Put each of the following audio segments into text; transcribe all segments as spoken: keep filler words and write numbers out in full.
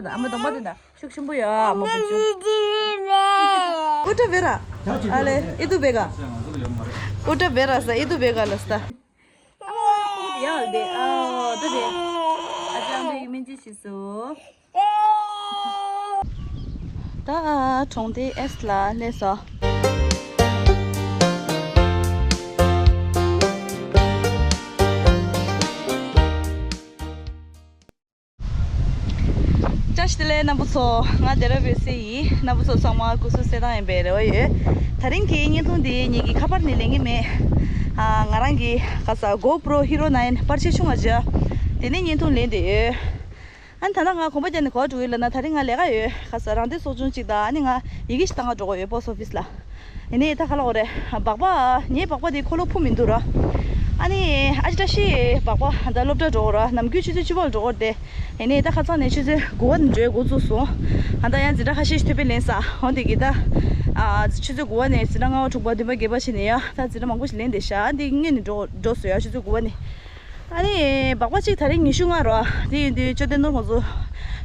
ད་ཨ་མ་གདོང་པ་དེ་ད་ཤུགས་ཆེན་པོ་ཡོད། ཨ་མ་བུ་ཆུང་། ཨུ་ཏྲ་བེ་ར། ཨ་ལེ་ཨི་ཏུ་བེ་ག། ཨུ་ཏྲ་བེ་ར་ས་ཨི་ཏུ་བེ་ག་ལ་ས། ཨ་མ་ཁོ་དེ་ཡག་ལ་དེ། ཨ་ད་དེ། ཨ་ཅག་འདི་ཡི་སྨན་བཅོས་བྱེད་སོ། ད་གྲོང་སྡེ་ཨེས་ལ་སླེབས་སོ། བཀྲ་ཤིས་བདེ་ལེགས་རྣམ་པ་ཚོ། ང་སྡེ་ར་བོད་སེ་ཡིན། རྣམ་པ་ཚོ་ཚང་མ་སྐུ་གཟུགས་གསལ་ཐང་ཡིན་པའི་རེ་བ་ཡོད། དེ་རིང་གི་བརྙན་ཐུང་འདི་ངེད་ཀྱི་ཁ་པར་ནས་ལེན་གྱི་མེད། ཨ་ང་རང་གི་ག་ས་གོ་པྲོ་ཧི་རོ་ནའིན་པར་ཆས་ཆུང་བ་ཅིག་དེ་ནས་བརྙན་ཐུང་ལེན་བསྡད་ཡོད། ཨ་ནི་ད་ལྟ་ང་གོམ་པ་རྒྱག་ནས་ག་པར་འགྲོ་གི་ཡོད་ལབ་ན། དེ་རིང་ང་ལས་ཀ་ཡོད། ག་ས་རང་བདེ་ཚོགས་ཆུང་གཅིག་དང་། ཨ་ནི་ང་ཡི་གེ་ཞིག་བཏང་ག་འགྲོ་གི་ཡོད། པོ་སི་ཊི་ཨོ་ཕི་སི་ལ། ཡིན་ནའི་ད་ག་ལབ་དགོས་རེད། སྦག་སྦག་ངའི་སྦག་སྦག་དེ་འཁོར་ལོ་ཕུབ་མི་འདུག་ར། ཨ་ནི་ཨ་ཅེ་བཀྲ་ཤིས་སྦག་སྦག་ད་སློབ་གྲྭ་འགྲོ་གི་ར། ནམ་རྒྱུན་ཆུ་ཚོད་བཅུ་པ་ལ་འགྲོ་གི་རེད་དེ། ཡིན་ནའི་ད་ཁ་སང་ནས་ཆུ་ཚོད་དགུ་པ་ནས་འགྲོ་འགོ་བཙུགས་སོང་། ཨ་ད་ཡང་འཛིན་གྲྭ་ཁ་ཤས་ཤིག་ཐོད་པ་ལེན་ས། འོ་དེ་གི་ད་ཨ་ཆུ་ཚོད་དགུ་པ་ནས་འཛིན་གྲྭ་ལྔ་པ་དྲུག་པ་བདུན་པ་བརྒྱད་པ་བྱས་ནས་ཡ། ད་འཛིན་གྲྭ་མང་པོ་ཞིག་ལེན་བསྡད་ཤག་ཨ་འདི་སྔོན་ནས་འགྲོ་འགྲོ་སོང་ཡ། ཆུ་ཚོད་དགུ་པ་ནས། ཨ་ནི་སྦག་སྦག་གཅིག་དེ་རིང་ཉི་ཤུ་ལྔ་རེད་བ། དེ་ཡིན་དུས་ཅོ་ཏེ་ནོར་ང་ཚོ་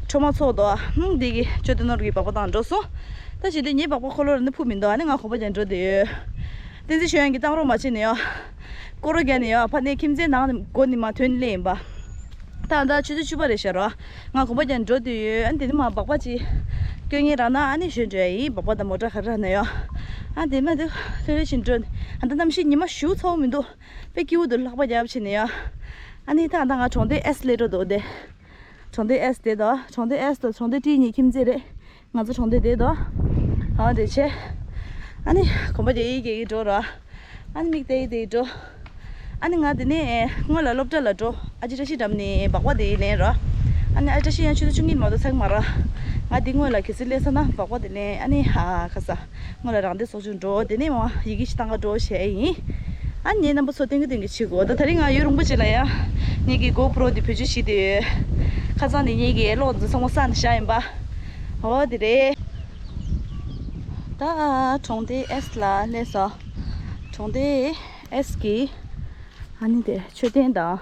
འཕྲོ་མ་ཚོགས་འདུག་ཨ་ཧུམ། དེ་གི་ཅོ་ཏེ་ནོར་གི་སྦག་སྦག་བཏང་འགྲོ་སོང་། ད་བྱེད་དུས་ངའི་སྦག་སྦག་འཁོར་ལོ་ར་ནི་ཕུབ་མི་འདུག་ཨ་ནི་ང་གོམ་པ་རྒྱག་འགྲོ་བསྡད་ཡོད། བསྟན་འཛིན་ཆོས་དབྱངས་ཀྱིས་བཏང་རོགས་མ་བྱས་ནས་ཡ། སྐོར་ར་རྒྱག་ནས་ཡ། ཕ་ནས་ཁྱིམ་མཚེས་ནང་སྒོ་ནས་མར་ཐོན་སླེབས་ཡིན་པ། ད་ད་ཆུ་ཚོད་བཅུ་པ་རེད་ཤག་ར། ང་གོམ་པ་རྒྱག་འགྲོ་བསྡད་ཡོད། ཨ་ནི་དེ་ནས་མར་སྦག་སྦག་ཅིག་སྐྱོན་ངེས་རག་ན་ཨ་ནི་ཞོན་འགྲོ་ཡ་ཡིན། སྦག་སྦག་དང་མོ་ཊ་ག་རེ་རག་ན་ཡ། ཨ་དེ་མ་དེ་ལྷོད་ལྷོད་བྱས་འགྲོ། ཨ་ད་གནམ་གཤིས་ཉི་མ་ཞེ་པོ་ཚ་པོ་མི་འདུག་དཔེ་སྐྱིད་པོ་འདུག་ལྷགས་པ་རྒྱབ་བྱས་ནས་ཡ། ཨ་ནི་ད་ད་ང་གྲོང་སྡེ་ཨེས་སླེབས་འགྲོ་འདུག་དེ། གྲོང་སྡེ་ཨེས་དེ་དང་གྲོང་སྡེ་ཨེས་དང་གྲོང་སྡེ་ཏི་གཉིས་ཁྱིམ་མཚེས་རེད། ང་ཚོ་གྲོང་སྡེ་དེ་དང་། ཨ་དེ་བྱས། ཨ་ནི་གོམ་པ་རྒྱག་གི་རྒྱག་གི་འགྲོ་ར། ཨ་ནི་མིག་བལྟ་གི་བལྟ་གི་འགྲོ། ཨ་ནི་ང་དེ་ནས་སྔོན་ལ་སློབ་གྲྭ་ལ་འགྲོ། ཨ་ཅེ་བཀྲ་ཤིས་འགྲམ་ནས་སྦག་སྦག་དེ་ལེན་ར། ཨ་ནི་ཨ་ཅེ་བཀྲ་ཤིས་ཡང་ཆུ་ཚོད་བཅུ་གཉིས་མ་གཏོགས་ཚར་གི་མ་རེད། ང་དེ་སྔོན་ལ་གལ་སྲིད་སླེབས་སོང་ན་སྦག་སྦག་དེ་ལེན། ཨ་ནི་ཧ་ག་ས། སྔོན་ལ་རང་བདེ་ཚོགས་ཆུང་འགྲོ། དེ་ནས་མར་ཡི་གེ་ཞིག་བཏང་ག་འགྲོ་བྱས་ཡིན། ཨ་ནི་རྣམ་པ་ཚོ་སྟོན་གི་སྟོན་གི་བྱེད་དགོས། ད་དེ་རིང་ང་ཡུལ་རིན་པོ་ཆེ་ལ་ཡ། ངེད་ཀྱི་གོ་པྲོ་དེ་བེད་སྤྱོད་བྱེད་དེ་ཡོད། ཁ་སང་ནས་ངེད་ཀྱི་གློག་འདི་ཚང་མ་བསགས་ནས་བཞག་ཡིན་པ། འོ་དེ་རེད། ད་གྲོང་སྡེ་ཨེས་ལ་སླེབས་སོང་། གྲོང་སྡེ་ཨེས་ཀྱི་ཨ་ནི་དེ་མཆོད་རྟེན་དང་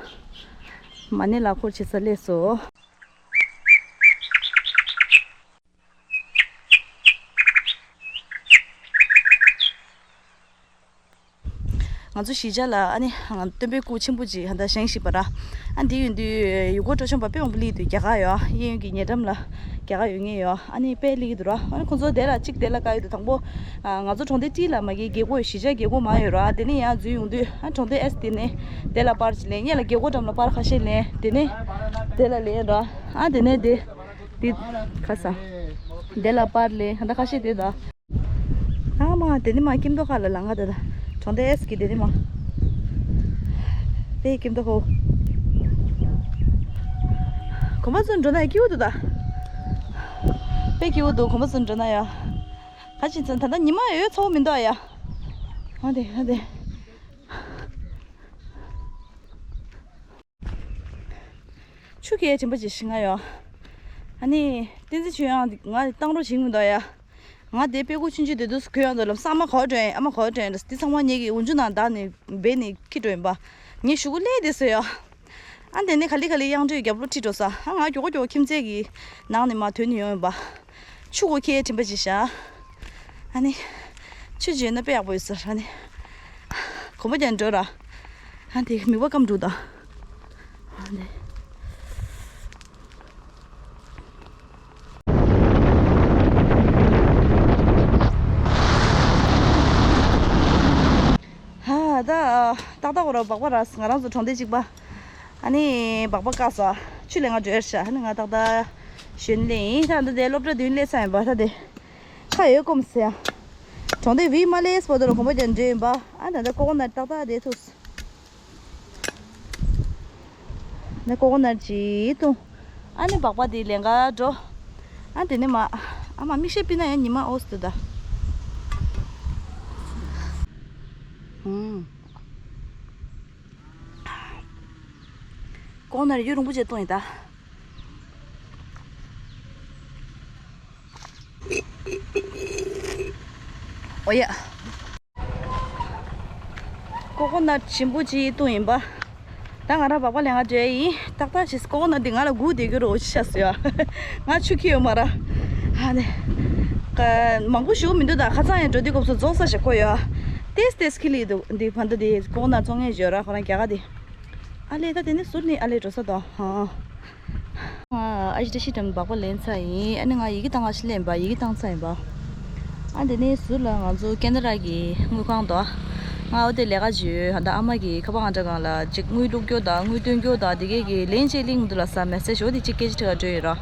མ་ཎི་ལག་འཁོར་བྱེད་ས་སླེབས་སོང་། ང་ཚོ་གཞིས་ཆགས་ལ་ཨ་ནི་སྟོན་པའི་སྐུ་ཆེན་པོ་ཅིག་ཧ་ད་བཞེངས་བཞིན་པ་ར། ཨ་འདི་ཡོད་དུས་ཡུལ་སྐོར་སྤྲོ་འཆམ་པ་དཔེ་མང་པོ་སླེབས་ཀྱི་འདུག་རྒྱ་གར་ཡོད། གཡས་གཡོན་གྱི་ཉེ་འགྲམ་ལ་རྒྱ་གར་ཡོད་མཁན་ཡོད། ཨ་ནི་དཔེ་སླེབས་ཀྱི་འདུག་ར། ཨ་ནི་ཁོང་ཚོ་དེ་ལ་གཅིག་དེ་ལ་བཀག་ཡོད་དུས། དང་པོ་ང་ཚོ་གྲོང་སྡེ་ཏི་ལ་མ་གི་རྒྱལ་སྒོ་ཡོད། གཞིས་ཆགས་རྒྱལ་སྒོ་མ་ཡོད་ར། དེ་ནས་ཡང་འཛུལ་ཡོང་དུས་ཨ་གྲོང་སྡེ་ཨེས་དེ་ནས་དེ་ལ་པར་ཅིག་ལེན། གཡས་ལ་རྒྱལ་སྒོ་འགྲམ་ལ་པར་ཁ་ཤས་ལེན། དེ་ནས་དེ་ལ་ལེན་ར། ཨ་དེ་ནས་དེ། འདི་ཁ་ས། འདི་ལ་པར་ལེན། ད་ཁ་ཤས་དེ་ད། ཨ་མ་དེ་ནི་མ་སྐྱིད་མདོག་ཁ་ལ་ལང་ང་དེ་ད། གྲོང་སྡེ་ཨེས་ཀྱི་དེ་ནི་མ། དེ་སྐྱིད་མདོག་ཁ། གོམ་པ་ཚུན་འགྲོ་ན་ཡ་སྐྱིད་པོ་འདུག་ད། དཔེ་སྐྱིད་པོ་འདུག་གོམ་པ་ཚུན་འགྲོ་ན་ཡ། ཁ་ཅིག་ཚུན་ད་ལྟ་ཉི་མ་ཡོད་ཚ་པོ་མི་འདུག་ཨ་ཡ། ཨ་དེ་ཨ་དེ། ཆུ་ཁྱེར་དྲན་པ་ཅིག་ཤི་ང་ཡོད། ཨ་ནི་བསྟན་འཛིན་ཆོས་དབྱངས་ང་བཏང་རོགས་བྱེད་མི་འདུག་ཡ། ང་དེ་དཔེ་ཁུག་ཆུང་ཆུང་དེ་དུས་སུ་ཁོས་ཡང་དུ་ལབ་ས། ཨ་མ་ག་པར་འགྲོ་ཡིན། ཨ་མ་ག་པར་འགྲོ་ཡིན་ལབ། དེ་ཚང་མ་ངེད་ཀྱི་འོག་འཇུག་ནང་བདག་ནས་སྦས་ནས་འཁྱེར་འགྲོ་ཡིན་པ། ངའི་གཞུག་གུ་སླེབས་དེ་སོ་ཡ། ཨ་དེ་ནས་ག་ལེ་ག་ལེ་དབྱངས་སྒྲོལ་རྒྱབ་ལོགས་ཁྲིད་འགྲོ་ས། ཨ་ང་མགྱོགས་པོ་མགྱོགས་པོ་ཁྱིམ་མཚེས་ཀྱི་ནང་ནས་མར་ཐོན་ནས་ཡོང་ཡིན་པ། ཆུ་ཁོ་ཁྱེར་དྲན་པ་ཅིག་བཞག་ཨ་ནི། ཆུ་འཇོན་ན་དཔེ་ཡག་པོ་ཡོད་ཟེར། ཨ་ནི། གོམ་པ་རྒྱག་འགྲོ་ར། ཨ་དེ་མིད་པ་སྐམ་འགྲོ་ད། ཨ་ནི། ཧ་ད། ཏག་ཏག་ར་སྦག་སྦག་ར། ང་རང་ཚོ་གྲོང་སྡེ་གཅིག་པ། ཨ་ནི་སྦག་སྦག་བཀག་སོང་། ཆུ་ལེན་ག་འགྲོ་ཡ་ཤག་ཨ་ནི་ང་ཏག་ཏག་ཞོན་ལེ་ཡིན། ད་འདི་དེ་སློབ་གྲྭ་མདུན་སླེབས་ས་ཡིན་པ། ད་དེ་ཁ་ཡོད་སྐོམ་ཟེར་ཡ། གྲོང་སྡེ་བི་མ་སླེབས་བར་དུ་ལ་གོམ་པ་རྒྱག་འགྲོ་ཡིན་པ། ཨ་ད་ད་ཀོ་ཀོ་ནཊ་ཏག་ཏག་དེ་ཐུག་ནི་ཀོ་ཀོ་ནཊ་ཅིག་བཏུང་། ཨ་ནི་སྦག་སྦག་དེ་ལེན་ག་འགྲོ། ཨ་དེ་ནས་མ། ཨ་མ་མིག་ཤེལ་ཕུད་ན་ཡང་ཉི་མ་ཨོ་སི་འདུག་ད། ཧུམ། ཀོ་ཀོ་ནཊ་ཡུན་རིང་པོ་བྱས་བཏུང་ཡིན་ད། ཨོ་ཡ། ཀོ་ཀོ་ནཊ་ཞིམ་པོ་ཅིག་བཏུང་ཡིན་པ། ད་ང་རང་སྦག་སྦག་ལེན་ག་འགྲོ་ཡ་ཡིན། ཏག་ཏག་བྱས། ཀོ་ན་འདི་ང་ལ་སྒུག་བསྡད་རྒྱུ་རོ་ཅི་ཤ་ཟོས་ཡ། ང་ཆུ་ཁྱི་ཡོད་མ་ར། ཨ་ནི། ཀ་མང་པོ་ཞུ་མི་འདུག་ད་ཁ་ཚང་ཡང་འགྲོ་དུས་སྐབས་སུ་རྫོགས་ས་ཞིག་ཁོ་ཡོད། ཏེས་ཏེས་ཁི་ལི་འདུག་འདི་བ་འདི་འདི་ཀོ་ན་བཙོང་ངེས་བརྗོད་ར། ཁོ་རང་རྒྱ་ག་འདི། ཨ་ལེ་ད་དེ་ནི་ཟུར་ནི་ཨ་ལེ་འགྲོ་ས་དོ། ཧང་། ཨ་ཞི་ཏ་ཤི་ཏམ་སྦག་སྦག་ལེན་ཚར་ཡིན། ཨ་ནི་ང་ཡི་གེ་བཏང་ག་ཤི་ལེན་པ། ཡི་གེ་བཏང་ཚར་ཡིན་པ། ཨ་དེ་ནས་ཟུར་ལ་ང་ཚོ་ཀེ་ན་ར་གི་དངུལ་ཁང་དོ། ང་འོ་དེ་ལས་ཀ་བྱོས། ད་ཨ་མ་གི་ཁ་པར་ཨང་གྲངས་སྒང་ལ་ཅིག་དངུལ་བླུགས་རྒྱུ་དང་དངུལ་བཏོན་རྒྱུ་དང་དེ་གས་ཀྱི་ལན་ཅིག་ལིང་འདུག་ལ་ས་མེ་སེ་ཇི་འོ་དེ་ཅིག་སྐད་ཆ་དྲི་ག་འགྲོ་ཡོད་ར།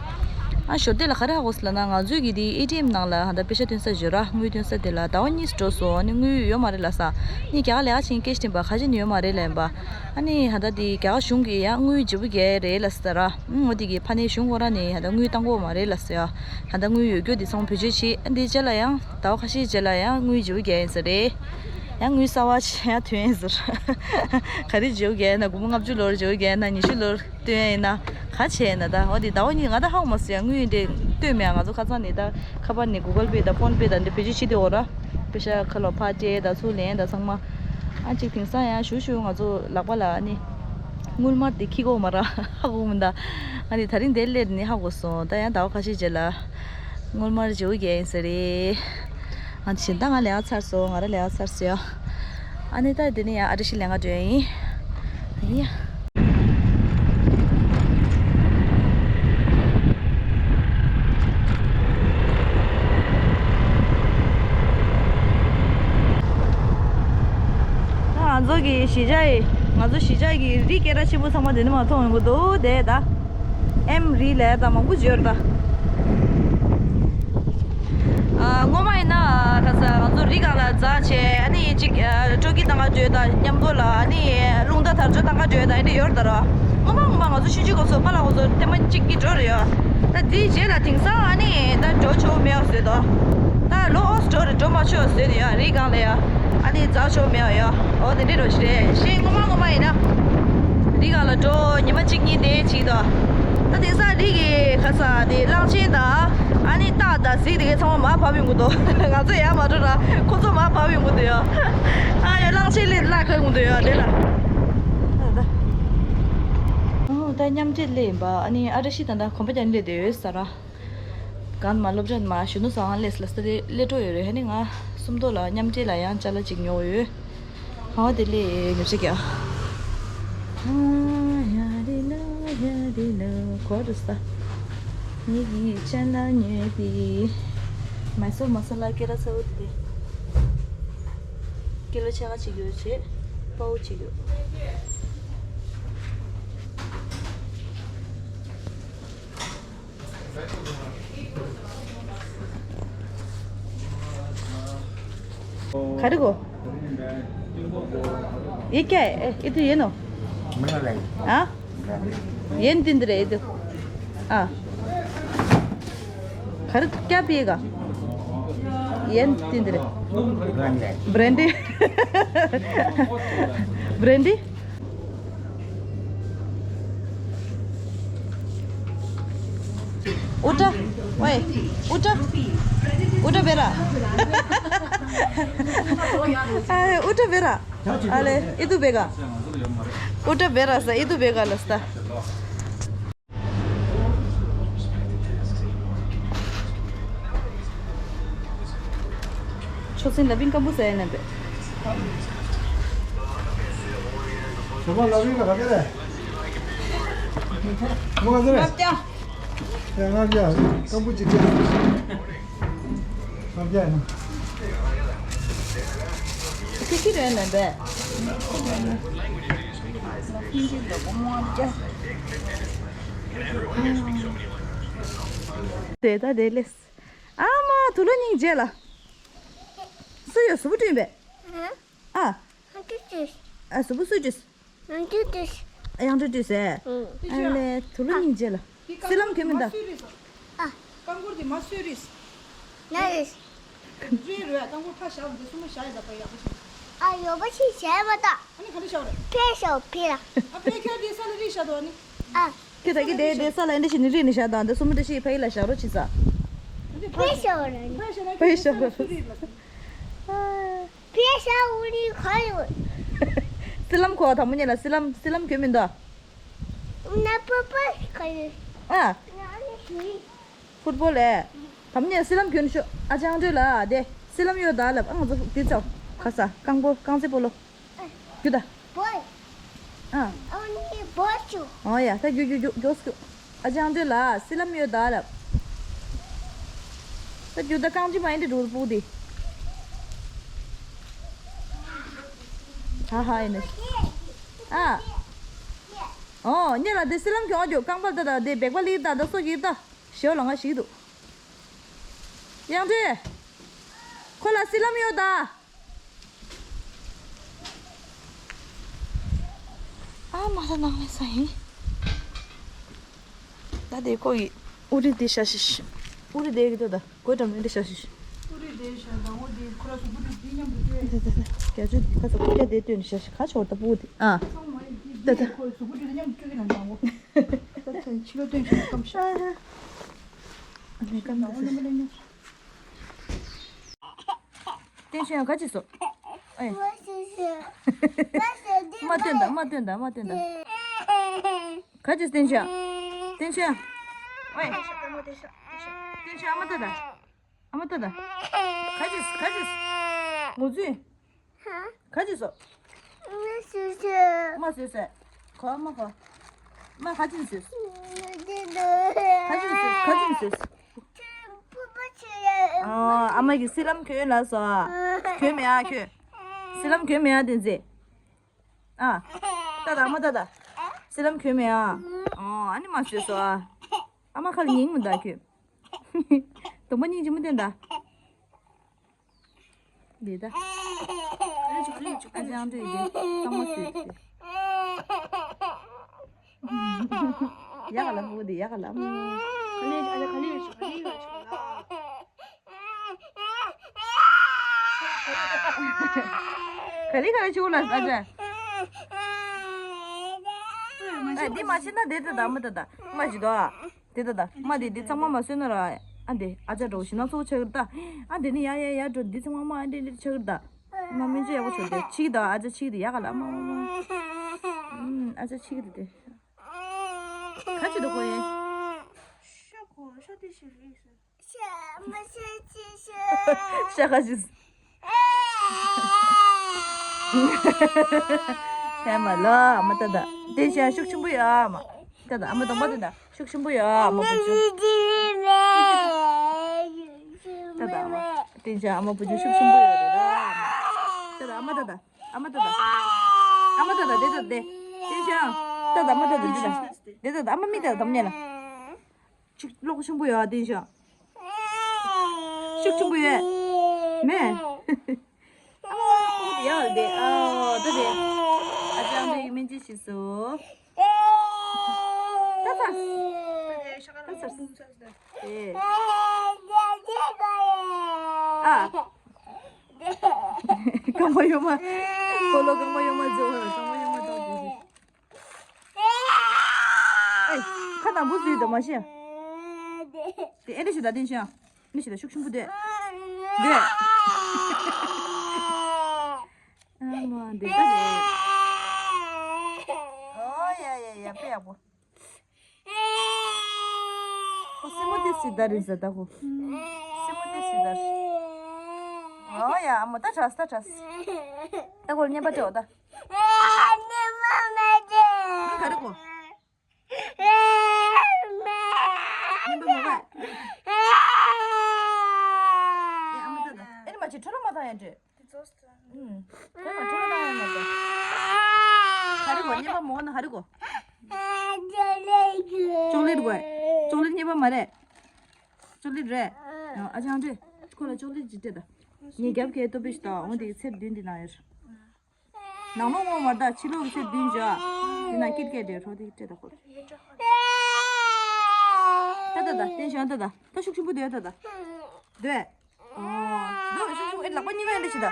ཨ་ཞོར་དེ་ལ་ག་རེ་ཧ་གོ་སོང་ལབ་ན། ང་ཚོའི་གི་དེ་ཨེ་ཊི་ཨེམ་ནང་ལ་ད་པེ་ཤ་བཏོན་ས་བྱོས་ར། དངུལ་བཏོན་ས་དེ་ལ་ཟླ་བ་གཉིས་འགྲོ་སོང་། ཨ་ནི་དངུལ་ཡོད་མ་རེད་ལབ་ས། ནི་རྒྱ་གར་ལས་ཀ་བྱེད་མཁན་སྐད་ཆ་དྲིས་པ། ཁ་ཆེ་ནི་ཡོད་མ་རེད་ལབ་ཡིན་པ། ཨ་ནི་ད་ལྟ་དེ་རྒྱ་གར་གཞུང་གིས་ཡང་དངུལ་ལྗིད་པོ་རྒྱག་རེད་ལབ་ས་ར། ཨང་འོ་དེ་གི་ཕ་ནས་གཞུང་ཁོ་རང་ནས་ད་ལྟ་དངུལ་བཏང་གོ་མ་རེད་ལབ་ས་ཡ། ད་ལྟ་དངུལ་ཡོད་རྒྱུ་དེ་ཚང་མ་བེད་སྤྱོད་བྱེད། ཨ་འདི་རྗེས་ལ་ཡང་ཟླ་བ་ཁ་ཤས་རྗེས་ལ་ཡང་དངུལ་ལྗིད་པོ་རྒྱག་ཡིན་ས་རེད། ཡང་དངུལ་གསར་པ་ཆེ་ཡང་ཐོན་ཡིན་ཟེར། ག་རེ་ལྗིད་པོ་རྒྱག་ཡིན་ན། སྒོར་མོ་ལྔ་བཅུ་ལོར་ལྗིད་པོ་རྒྱག་ཡིན་ན། ཉི་ཤུ་ལོར་བཏོན་ཡིན་ན། ག་བྱས་ཡིན་ན། ད་འོ་དེ་ཟླ་བ་གཉིས་ང་ད་ཧ་གོ་མ་སོང་ཡ། དངུལ་འདྲེ་བཏོན་མེད་ང་ཚོ་ཁ་ཚང་ནས། ད་ཁ་པར་ནས་གུ་གལ་པེ་དང་ཕོན་པེ་དང་འདི་བེད་སྤྱོད་བྱེད་དེ་འོ་ར། པེ་ཤ་ཁ་ལོ་ཕར་སྤྲད་དང་ཚུར་ལེན་དང་ཚང་མ། ཨ་ཅིག་དེང་སང་ཡང་ཞུ་ཞུ་ང་ཚོ་ལག་པ་ལ་ཨ་ནི་དངུལ་སྨར་དེ་འཁྱེར་གོ་མ་ར། ཧ་གོ་མི་འདུག་ཨ་ནི་ད་རིང་དེ་སླེབས་ནི་ཧ་གོ་སོང་། ད་ཡང་ཟླ་བ་ཁ་ཤས་རྗེས་ལ་དངུལ་སྨར་ཇོ་རྒྱག་ཡིན་ས་རེད། ཨ་ནི་ད་ང་ལས་ཀ་ཚར་སོང་། ང་རང་ལས་ཀ་ཚར་སོང་ཡ། ཨ་ནི་ད་དེ་ནས་ཡང་ཨ་བཀྲ་ཤིས་ལེན་ག་འགྲོ་ཡ་ཡིན། ཡ། ང་ཚོ་གི་གཞིས་ཆགས་ཡི། ང་ཚོ་གཞིས་ཆགས་ཀྱི་རི་སྐད་གྲགས་ཆེན་པོ་ཚང་མ་དེ་ནས་མར་མཐོང་ཡོང་གི་འདུག་དེ་ད་ཨེམ་རི་ལབ་ཡ་ད་མང་པོ་ཡོད་རེད་ད། ཨ་སྔོན་མ་ཡིན་ན་ཁ་ས་ང་ཚོ་རི་སྒང་ལ་འཛེགས་བྱས། ཨ་ནི་ཅིག་ཨ་སྤྲོ་སྐྱིད་བཏང་ག་འགྲོ་ཡ་དང་མཉམ་དུ་ལ། ཨ་ནི་རླུང་རྟ་དར་ལྕོག་བཏང་ག་འགྲོ་ཡ་དང་དེ་འདྲ་ཡོད་རེད་ད་ར། སྔོན་མ་སྔོན་མ་ང་ཚོ་ཆུང་ཆུང་སྐབས་སུ་པཱ་ལགས་ཁོང་ཚོ་ཐེངས་མ་གཅིག་གཉིས་འགྲོ་རེད་ཡ། ད་དེའི་རྗེས་ལ་དེང་སང་ཨ་ནི་ད་འགྲོ་ཆོག་མེད་པ་བཟོས་འདུག་ད་ལོ་ཨོ་འགྲོ་རེད། འགྲོ་མ་ཆོག་བཟོས་ནས་ཡ། རི་སྒང་ལ་ཡ་ཨ་ནི་འཛེགས་ཆོག་མེད་པ་ཡ། འོ་དེ་འདྲའི་འགྲོ་ཞིག་རེད། གཞན་སྔོན་མ་སྔོན་མ་ཡིན་ན་རི་སྒང་ལ་འགྲོ་ཉི་མ་གཅིག་གཉིས་དེ་བྱེད་འདུག་ད་དེང་སང་རི་གི་ཁ་ས་དེ་གླང་ཆེན་དང་ཨ་ནི་སྟག་དང་གཟིག་དེ་གའི་ཚང་མ་མར་བབས་ཡོང་གི་འདུག་ང་ཚོ་ཡར་མ་འགྲོ་ར་ཁོ་ཚོ་མར་བབས་ཡོང་གི་འདུག་ཡ། ཨ་ཡ་གླང་ཆེན་སླེབས་ལ་ཁ་ཡོང་གི་འདུག་ཡ། དེ་ལ་ཨོ་ད་མཉམ་འབྲེལ་སླེབས་ཡིན་པ། ཨ་ནི་ཨ་བཀྲ་ཤིས་དང་ད་གོམ་པ་རྒྱག་སླེབས་བསྡད་ཡོད་ས་ར། གང་མ་སློབ་གྲྭ་མ་གཞོན་ནུ་ཚང་སླེབས་ལ་ས་དེ་སླེབས་འགྲོ་ཡོད་རེད། ཨ་ནི་ང་སུམ་མདོ་ལ་མཉམ་འབྲེལ་ལ་ཡང་ཅ་ལག་ཅིག་ཉོ་ཡོད། ཧ་དེ་ལས་ཉོ་ཆ་རྒྱག་ཨ་ཡ་རི་ལ་ཡ་རི་ལ་གོ་རུ་ས། ངེད་ཀྱི་ཅ་ལག་ཉོས་པའི་མ་སོ་མ་ས་ལ་ཀེ་ར་ཚ་བོ་དེ། ཀེ་ལོ་ཕྱེད་ཀ་ཅིག་ཡོད་བྱས། དཔའ་བོ་ཅིག་ཡོད། खरीको? ये क्या है? ये तो ये नो? हाँ? ये तीन रहे, ये तो। हाँ। खरीद क्या पिएगा? ये तीन रहे। ब्रांडी। ब्रांडी? उठा, ओए, उठा, उठा बेरा। अरे, उठा बेरा। अरे, इदु बेगा। उठा बेरा सा, इदु बेगा लस्ता। ཆོག་སེང་ལ་བིན་སྐམ་པོ་ཟ་ཡ་ན་བས། ཆོག་པ་ལ་བིན་ལ་ག་དེ་རེད། ངོ་ག་དེ་རེད། ལྔ་བརྒྱ། ཡ་ལྔ་བརྒྱ་སྐམ་པོ་ཅིག་སྤྲད། ལྔ་བརྒྱ་ཡིན་ན། ཁྱི་ཁྱི་རེད་ན་བས། དེ་ད་དེ་ལས། ཨ་མ་དུ་ལོ་སྙིང་རྗེ་ལ། སུ་ཡོད་སུ་བུ་བསྐྲུན་པས། ཨ། ཨ་སུ་བུ་སུ་བསྐྲུན། ཡང་བསྐྲུན་བསྐྲུན་ཟེར། ཨ་ལས་དུ་ལོ་སྙིང་རྗེ་ལ། སི་ལམ་གྱི་མི་འདའ། ཨ། རྐང་འཁོར་དེ་མ་སུས་རིས། ན་རིས། རེད་རེད། རྐང་འཁོར་ཕ་བཞག་འདི་སུ་མ་བཞག་ཡ་ད་ཕ་ཡག་པོ་བྱུང་། ཨ་ཡོད་པ་ཞིག་བྱས་མ་ད། ཨ་ནི་ག་འདྲ་བཞག་རེད། ཕེ་ཤོ་ཕི་ལ། ཨ་ཕེ་ཁྱེད་དེ་ས་ལ་རིས་བཞག་འདུག་ཨ་ནི། ཨ། ཁྱེད་ད་གི་དེ་དེ་ས་ལ་འདི་ཞིག་ནི་རིས་ནི་བཞག་དང་འདི་སུ་མ་འདི་ཞིག་ཕ་ཡི་ལ་བཞག་རོགས་བྱེད་ས། ཕེ་ཤོ་ར་ནི། ཕེ་ཤོ་ར། ཨ། ཕེ་ཤོ་འུ་ནི་ག་ཡོད། སི་ལམ་ཁོ་དང་པོ་ཉིད་ལ་སི་ལམ་སི་ལམ་གྱོན་མི་འདུག་ན་པ་པ་ག་ཡོད། ཨ། ན་ནི་ཧི། ཕུཊ་བོལ་ལས། དམ་ཉེ་སི་ལམ་གྱོན་ཤོག་ཨ་ཅང་འདྲོད་ལ་དེ་སི་ལམ་ཡོད་ད་ལབ། ཨ་ང་ཚོ་འདི་ཚོ་ཁ་ས་རྐང་པོ་རྐང་རྩེ་སྤོ་ལོ། རྒྱུ་ད། བོལ། ཨ། ཨ་ནི་བོལ་ཆུ། ཨོ་ཡ་ད་རྒྱུ་རྒྱུ་རྒྱུ་རྒྱོགས་རྒྱུ། ཨ་ཅང་འདྲོད་ལ་སི་ལམ་ཡོད་ད་ལབ། ད་རྒྱུ་ད་རྐང་རྗེས་མ་ཡིན་འདྲ་འགྲོ་སྤུ་དེ། ཧ་ཧ་ཡིན་ནི། ཨ། ཨོ་ཉེ་ལ་དེ་སི་ལམ་གྱོན་རྒྱུ་རྐང་པ་ད་ད་དེ་བེག་པ་ལི་ད་ད་སོ་གྱིས་ད། ཞོ་ལ་ང་ཞིག་འདུག་ཡང་དེ། ཁོ་ལ་སི་ལམ་ཡོད་ད། ཨ་མ་ད་ནང་ལས་ས་ཡིན། ད་དེ་ཁོ་ཡི་ཨུ་རི་དེ་ཤ་ཤི་ཤི། ཨུ་རི་དེ་གི་ད་ད་གོས་འགྲམ་ནས་དེ་ཤ་ཤི་ཤི། ཨུ་རི་དེ་ཤ་ད་ངོ་དེ་ཁོ་ལ་སུ་ཀུ་དེ་དེ་མཉམ་དུ་སྟོན། ད་ད་ད་རྒྱ་ཆུ་དེ་ཁ་ཚ་ཀུ་རྒྱ་དེ་སྟོན་ཤ་ཤི་ཁ་ཆོར་ད་པུ་དེ་ཨ། ད་ད་ཁོ་ལ་སུ་ཀུ་དེ་མཉམ་དུ་སྟོན་ན་ད་ངོ། ད་ད་ཕྱི་ལོ་སྟོན་ཤ་ཀམ་ཤ། ཨ་ནི་ཀམ་ད་ད་ད། བསྟན་ཆོས་ག་ཅི་སོ། ཨེ། མ་སྟོན་ད་མ་སྟོན་ད་མ་སྟོན་ད། ག་ཅི་བསྟན་ཆོས། བསྟན་ཆོས། ཨེ། བསྟན་ཆོས་ཨ་མ་ཏ་ད། ཨ་མ་ཏ་ད། ག་ཅི་ག་ཅི། ངོ་ཚུལ། ག་ཅི་སོ། མ་བཟོས་ཟེར། གོ་མ་གོ། མ་ག་ཅི་བཟོས། ག་ཅི་བཟོས་ག་ཅི་བཟོས། ཨ་ཨ་མ་གི་སི་ལམ་གྱོན་ལ་སོ། གྱོན་མེད་ཨ་གྱོན། སི་ལམ་གྱོན་མེད་ཨ་དེ་ཚེ། ཨ། ཏ་ད་མ་ཏ་ད། སི་ལམ་གྱོན་མེད་ཨ། ཨ་ཨ་ནི་མ་བཟོས་སོ་ཨ། ཨ་མ་ཁ་ལ་ཉིང་མི་འདའ་གྱོན། གདོང་པ་སྙིང་རྗེ་མོ་བསྟན་ད། འདི་ད། ཨ་ཅང་འདྲ་ཡི་དེ་གཙང་མ་བཟོས་ཏེ། ཡག་ལ་མོ་དེ་ཡག་ལ་མོ། ག་ལེ་ཨ་ཅག་ག་ལེ་ཡོད་ཆུ་ག་ལེ་ཡོད་ཆུ་ལ། ག་ལེ་ག་ལེ་ཆུ་ལ་ཨ་ཅག་ཨ་འདི་མ་ཤེས་ན་དེ་ད་ད་མི་ད་ད་མ་ཤི་དོ། དེ་ད་ད་མ་དེ་འདི་ཚང་མ་མ་བཟོས་ན་ར། ཨ་འདི་ཨ་ཅག་འགྲོ་ཞིག་ན་ཚོགས་ཆགས་ད། ཨ་འདི་ནི་ཡ་ཡ་ཡ་འགྲོ་འདི་ཚང་མ་མ་ཨ་འདི་འདི་ཆགས་ད། མ་སྨན་བཅོས་ཡག་པོ་བྱོས་ཏེ་ཕྱིས་ད་ཨ་ཅག་ཕྱིས་ཏེ་ཡག་ག་ལ་མ་མ་མ། ཨ་ཅག་ཕྱིས་ཏེ་དེ། ག་ཅི་འདུག་གོ་ཡེ། ཤ་གོ་ཤ་དེ་ཤི་རེད་ཟེར། ཤ་ག་ཅི། ཧེ་མ་ལ་ཨ་མ་ཏ་ད། དེ་ཤ་ཤུགས་ཆེན་པོ་ཡོད་ཨ་མ། ཏ་ད་ཨ་མ་གདོང་པ་ཏ་ད། ཤུགས་ཆེན་པོ་ཡོད་ཨ་མ་བུ་ཆུང་། ཏ་ད་ཨ་མ། དེ་ཤ་ཨ་མ་བུ་ཆུང་ཤུགས་ཆེན་པོ་ཡོད་རེད་ཨ་མ། ཏ་ད་ཨ་མ་ཏ་ད། ཨ་མ་ཏ་ད། ཨ་མ་ཏ་ད་དེ་ཏ་ད་དེ། དེ་ཤ། ཏ་ད་ཨ་མ་ཏ་ད་དེ་ད། དེ་ཏ་ད་ཨ་མ་མི་ཏ་ད་དམ་ཉེ་ལ། ཅིག་ལོག་ཆེན་པོ་ཡོད་ཨ་དེ་ཤ། ཤུགས་ཆེན་པོ་ཡོད། མེ། ཨ་མ་ཡག་དེ་ཨ་ད་དེ། ཨ་ཅང་དེ་སྨན་བཅོས་ཤིག་སོ། ད་ཚ། ད་ཚ། ཨེ། ཨ། རྐང་པ་གཡོན་མ། སྤོ་ལོ་རྐང་པ་གཡོན་མ་འཛུལ་བ་རྐང་པ་གཡོན་མ་འདུག་དེ། ཨེ། ཁ་དང་པོ་འཛུལ་དང་མ་ཤེས། དེ་ཨེ་འདྲ་ཞིག་ད་དེ་ཤེས། ཨེ་འདྲ་ཞིག་ད་ཤུགས་ཆེན་པོ་དེ། དེ། ཨ་མ་འདི་ད་རེད། ཨོ་ཡ་ཡ་ཡ་དཔེ་ཡག་པོ། ཁོ་སེན་མོ་ཏི་སི་ད་རེད་ཟེར་ད་ཁོ། སེན་མོ་ཏི་སི་ད་རེད། ཨོ་ཡ་ཨ་མ་ད་དྲགས་ད་དྲགས། ད་ཁོ་ལ་བརྙན་པར་སྤྲད་འོ་ད། ག་རེ་ཁོ། བརྙན་པར་མ་བ། ཡ་ཨ་མ་ད་ད། ཨེ་མ་ཅི་ཁྲོ་ལོ་མ་བཏང་ཡ་འདྲེ། ཨུམ། ཁོ་མ་ཁྲོ་ལོ་བཏང་ཡ་མ་རེད། ཧ་རི་གོ་ཉེས་པ་མོ་ན་ཧ་རི་གོ། ཅོག་ལེ་ཊི་གོ། ཅོག་ལེ་ཊི་ཉེས་པ་མ་རེད། ཅོག་ལེ་ཊི་རེད། ཨ་ཅང་རེད། ཁོ་ལ་ཅོག་ལེ་ཊི་ཅིག་སྤྲད་ད། ངས་རྒྱབ་ཁའི་ལྟོ་ཕད་ཞིག་དང་འོ་དེ་གི་ཚེབ་བདུན་འདི་ནང་ཡོད། ནང་ལོགས་སྔོ་མ་རེད་ད་ཕྱི་ལོགས་ཀྱི་ཚེབ་བདུན་བཞག་འདི་ནང་ཀིཊ་ཀེཊ་རེད་རོ་དེ་གི་སྤྲད་ད་ཁོ། ད་ད་ད་བསྟན་བཞག་ད་ད་ད་ཤུགས་ཆེན་པོ་སྡོད་ད་ད། སྡོད། འདུག་ཤུགས་ཤུགས་ཨེ་ལག་པ་གཉིས་ཀ་ཡང་འདི་ཞིག་ད།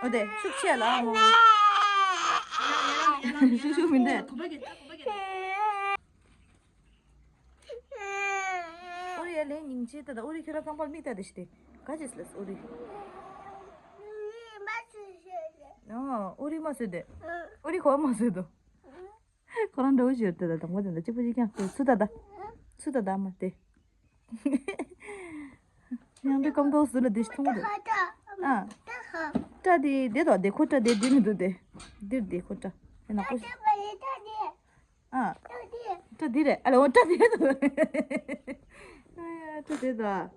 འོ་དེ་ཤུགས་ཆེ་ལ་ཨ་མོ། ཤུགས་ཤུགས་མི་འདོད། ཨོ་རི་ཡ་ལན་སྙིང་རྗེ་ད་ད་ཨོ་རི་ཁྱོད་རང་རྐང་པར་མིག་ལྟ་དེ་ཞིག་དེ་ག་ཅེས་ལས་ཨོ་རི། ཨོ། ཨོ་རི་མ་བཟོས་དེ། ཨོ་རི་གོ་མ་བཟོས་དོ། ཁོ་རང་འདྲ་བོ་ཞིག་ཡོད་དེ། ད་དང་པོ་དེ་འདྲ་གཅིག་པོ་ཅིག་ཀྱང་དེ་ཚུ་ད་ད། ཚུ་ད་ད་མ་དེ། ཡང་འདྲ་སྐམ་ཐོག་ཟུར་ལ་དེ་ཞིག་མཐོང་གི་འདུག་ཨ། སྐྲ་དེ་དེ་དོ་དེ་ཁོ་སྐྲ་དེ་དེ་མི་འདུག་དེ། འདིར་དེ་ཁོ་སྐྲ། དེ་ནག་པོ་ཞིག་ཨ། སྐྲ་འདི་རེད། ཨ་ལ་འོ་སྐྲ་འདི་རེད། ཨ་ཡ་སྐྲ་འདི་དང་།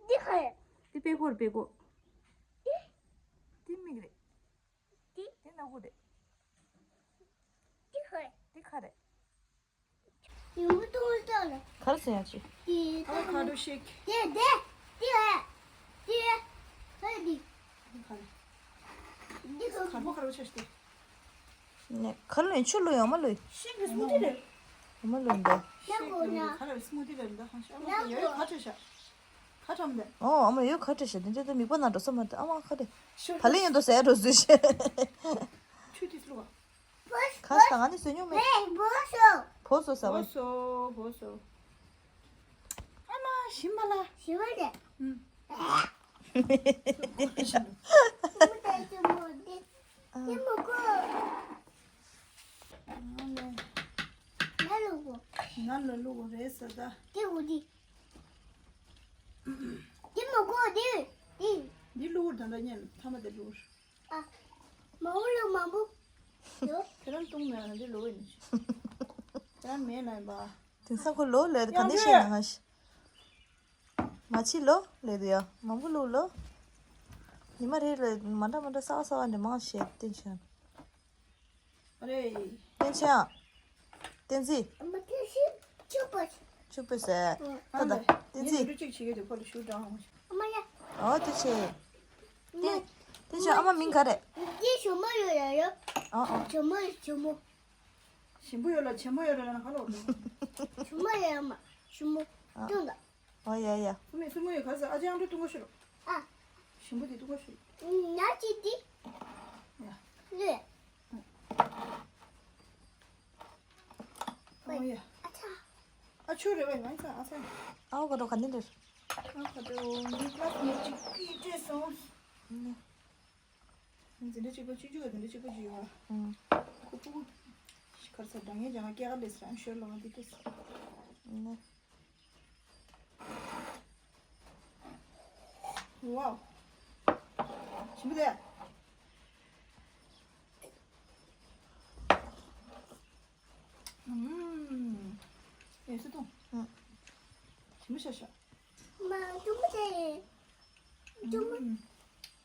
འདི་ག་རེད། འདི་དཔེ་ཀོ་རེད་དཔེ་ཀོ། འདི་མིག་རེད། འདི་འདི་སྣ་ཁུག་རེད། འདི་ག་རེད། འདི་ག་རེད། ཡུམ་གཏོང་ལ་ལྟ་ལ། ག་རེ་ཟེར་ཡ་ཅི། འདི་ཨ་ཁ་འགྲོ་ཤིག་དེ་དེ་དེ་ཨ། དེ་ཨ། ཧེ་འདི། འདི་ག་རེད། འདི་ག་གར་པོ་གར་པོ་ཆ་ཤི་དེ། ནས་ག་ལོས་ཆུ་ལོས་ཡོང་མ་ལོས། ཤིང་གི་སྨུག་ཏི་རེད། ཡོང་མ་ལོས་འདི། ཡག་པོ་ན། ག་ལ་སྨུག་ཏི་རེད་འདི་ཧང་ཤ་ཨ་མ་ཡག་ཡོད་པོ་ག་ཁྲ་ཤ། ཁ་ཁྲམ་དེ། ཨོ་ཨ་མ་ཡོད་ག་ཁྲ་ཤ་དེ་འདྲ་དེ་མིག་པ་ན་འགྲོ་ས་མ་དེ་ཨ་མ་ཁ་དེ། ཤ་བ་ལེ་ཡོད་དོ་ཟེར་འགྲོ་ཟེར་ཤེ། ཆུ་ཏི་སླུ་བ། ཁ་ཤ་ང་ནི་སོ་ཉུང་མེད། བོ་སོ། བོ་སོ་ཟ་བ། བོ་སོ་བོ་སོ། ཨ་མ་ཞིམ་པ་ལ། ཞིམ་པ་རེད། ཨུམ། ཨ། ཨ་མ་ལེ། ང་ལ་ལུག་རེད་ཟེར་ད། འདི་གོ་འདི། འདི་མ་གོ་འདི། འདི། འདི་ལུག་ད་ལྟ་ཉན་ཐ་མ་དེ་ལུག་ཨ། མ་འོ་ལུག་མང་པོ། ཡོ། ཁྱེད་རང་བཏུང་ན་འདི་ལུག་ཡིན། ཁྱེད་རང་མེད་ན་ཡིན་པ། དེང་སང་ཁོ་ལོ་ལས་ག་ནས་ཤེས་ན་ང་ཤི། མ་ཕྱི་ལོ་ལས་དེ་ཡ་མང་པོ་ལུག་ལོ། ཉི་མ་རེ་ལ་མ་འདྲ་མ་འདྲ་གསར་པ་གསར་པ་འདྲ་མང་ཤེས་བསྟན་ཆེན། ཨ་རེ། བསྟན་ཆེན་ཨ། བསྟན་འཛིན། ཨ་མ་བསྟན་འཛིན་ཕྱུག་པོ། ཕྱུག་པོ་ཟེར། ཨ་ད་ད་བསྟན་འཛིན། ངས་འདི་གཅིག་བྱེད་ཀྱི་འདུག་ཁོ་ལ་ཞུ་དྲང་། ཨ་མ་ཡ། ཨོ་བསྟན་ཆེན། བསྟན་བསྟན་ཆེན་ཨ་མ་མིང་ག་རེད། འདི་ཞོ་མོ་ཡོད་ཡ་ཡོད། ཨ་ཨ། ཞོ་མོ་ཞོ་མོ། ཞིམ་པོ་ཡོད་ལ་ཆེན་མོ་ཡོད་ལ་ན་ག་ལོ། ཞོ་མོ་ཡོད་ཡ་མ་ཞོ་མོ། ཨ། ཏུང་ད། ཨོ་ཡ་ཡ། སུ་མོ་སུ་མོ་ཡོད་ག་ཟེར་ཨ་ཅག་ཨང་དུ་ཏུང་གོ་ཤི་རོ། ཨ། ཞིམ་པོ་དེ་ཏུང་གོ་ཤི་རོ། ཉ་ཅི་དེ། ཡ། ལུས། ཨོ་ཡ། ཨ་ཚ། ཨ་ཆུ་རེ་བས་ང་ཚ་ཨ་ཚ། ཨ་ག་རོ་ག་ནི་རེ། ཨ་ག་རོ་ནི་ཀ་ནི་ཅིག་གི་ཏེ་སོང་། ནི། འཛིན་གྲྭ་གཅིག་པ་གཅིག་རྒྱུ་བ་དེ་འདྲ་གཅིག་པ་གཅིག་ཡོད་བ། ཨང་། ཁོ་ཕྲུ་གུ་ཁར་ས་འདྲ་ངན་ཅང་སྐྱེ་ག་ལས་སྲང་ཤོར་ལོང་དེ་ཏེ་སོང་། ནི། ཝའོ། ཞིམ་པོ་དེ། ཨུམ། ཨེ་སི་ཏོ། ཨུམ། ཞིམ་པོ་ཤ་ཤ། མ་ཐུམ་པོ་དེ། ཐུམ་པོ། ཨུམ།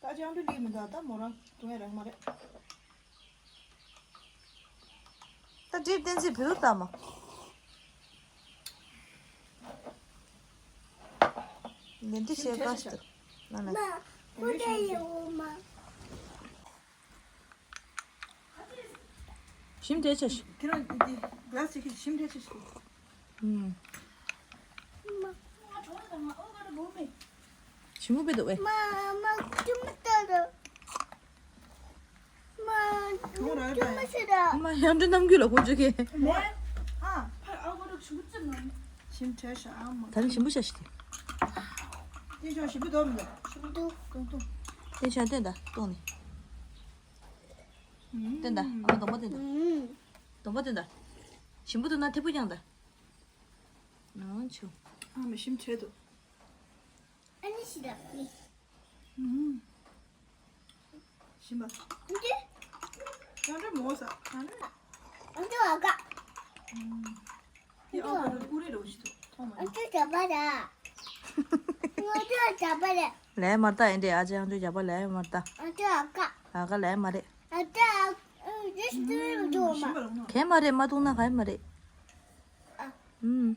ད་ཅང་དུ་ལི་མི་འདའ་ད་མོ་རང་དུང་ཡ་རང་མ་རེད། ད་འདིར་བསྟན་འཛིན་བུ་ལྟ་མ། ལན་དུ་ཤེས་དཀའ་ཞིག་ཏུ། ན་ན། མ་ཁོ་ད་ཡི་འོ་མ། ཞིམ་དྲས་ཆ་ཞིག་ཁྱེད་རང་འདི་ག་ལ་ཞིག་གིས་ཞིམ་དྲས་ཆ་ཞིག་ཨུམ། ཞིམ་པོ་བེ་འདུག་ཨེ། མ་མ་ཅུམ་ཏ་ར། མ་ཅུམ་ཅུམ་ཤི་ར། མ་ཡང་འདྲི་ནམ་རྒྱུད་ལ་གོ་ཅུ་ཁེ། ཨ་ཕར་ཨ་གོ་རུ་ཞིམ་པོ་ཅི་ནམ། ཞིམ་དྲས་ཤ་ཨ་མ། ད་ནི་ཞིམ་པོ་ཤ་ཞིག་དེ་ཅང་ཞིམ་པོ་འདུག་མི་འདུག་ཞིམ་པོ་འདུག་ཏོང་ཏོང་། དེ་ཅང་སྟོན་ད་ཏོང་ནི། སྟོན་ད་ཨ་མ་སྡོང་པོ་སྟོན་ད། སྡོང་པོ་སྟོན་ད། ཞིམ་པོ་འདུག་ན་ཐེ་པོ་ཀྱང་ད། ནང་ཆུ། ཨ་མ་ཞིམ་དྲས་འདུག་ཨ་ནི་ཞི་ད་ནི། ཞིམ་པ། འདི། ཡང་འདྲ་མོ་ས། ཡང་འདྲ། ཨ་འདི་ཨ་ཀ་ཡི་ཨ་ཀ་རུ་ཀུ་རེ་རུ་ཞིག་ཐོག་མ། ཨ་འདི་ཇ་པ་ར། ཨ་འདི་ཇ་པ་ར། ལས་མ་ད་ཨེ་འདྲ་ཨ་ཅེ་ཨ་འདི་ཇ་པ་ལས་མ་ད། ཨ་འདི་ཨ་ཀ་ཨ་ཀ་ལས་མ་རེད། ཨ་འདི་ཨ་འདི་ཞིག་འདུག་མ། གས་མ་རེད་མ་འཐུང་ན་གས་མ་རེད། ཨ། ཨུམ།